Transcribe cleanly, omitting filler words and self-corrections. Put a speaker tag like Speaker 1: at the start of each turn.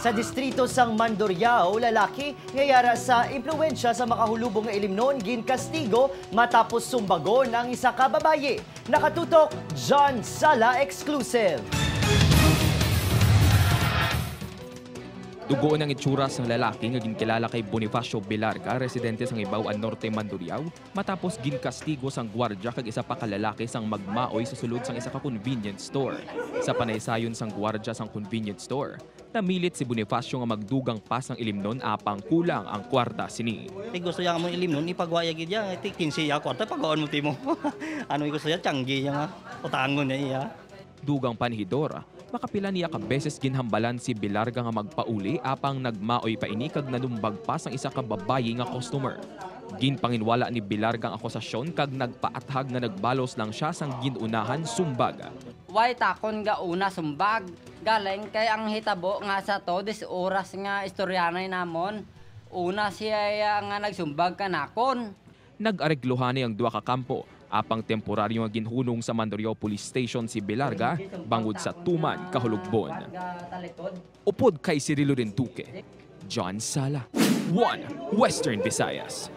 Speaker 1: Sa distrito sang Mandurriao, lalaki nga yara sa impluwensya sa makahulubong nga ilimnon ginkastigo matapos sumbagon ang isa ka babaye. Nakatutok, John Sala exclusive.
Speaker 2: Dugoon ang itsura sang lalaki nga ginkilala kay Bonifacio Bilarga, residente sang Ibaw-an Norte, Mandurriao, matapos ginkastigo sang gwardya kag isa pa ka lalaki sang magmaoy sa sulod sang isa ka convenience store. Sa panaysayon sang gwardya sang convenience store, namilit si Bonifacio nga magdugang pa sang ilimnon apang kulang ang kwarta sini.
Speaker 3: Ti gusto niya mo ilimnon, ipagwaya gid ya, ti 15 ya kwarta pagawon mo timo. Ano gusto niya tiyanggi niya nga, utangon niya iya.
Speaker 2: Dugang panhidor, makapila niya ka beses ginhambalan si Bilarga nga magpauli apang nagmaoy pa ini kag nanumbag pa sang isa ka babayi nga customer. Ginpanginwala ni Bilarga ang akusasyon kag nagpaathag nga nagbalos lang siya sang ginunahan sumbag.
Speaker 4: Way takon ga una sumbag. Galing kay ang hitabo nga sa to dis oras nga istoryanay namon. Una siya nga nagsumbag kanakon.
Speaker 2: Nag-aregluhan ang duha ka kampo apang temporaryo nga ginhunong sa Mandurriao Police Station si Bilarga bangod sa tuman kahulugbon. Upod kay Cirilo Rentuque, John Sala, 1 Western Visayas.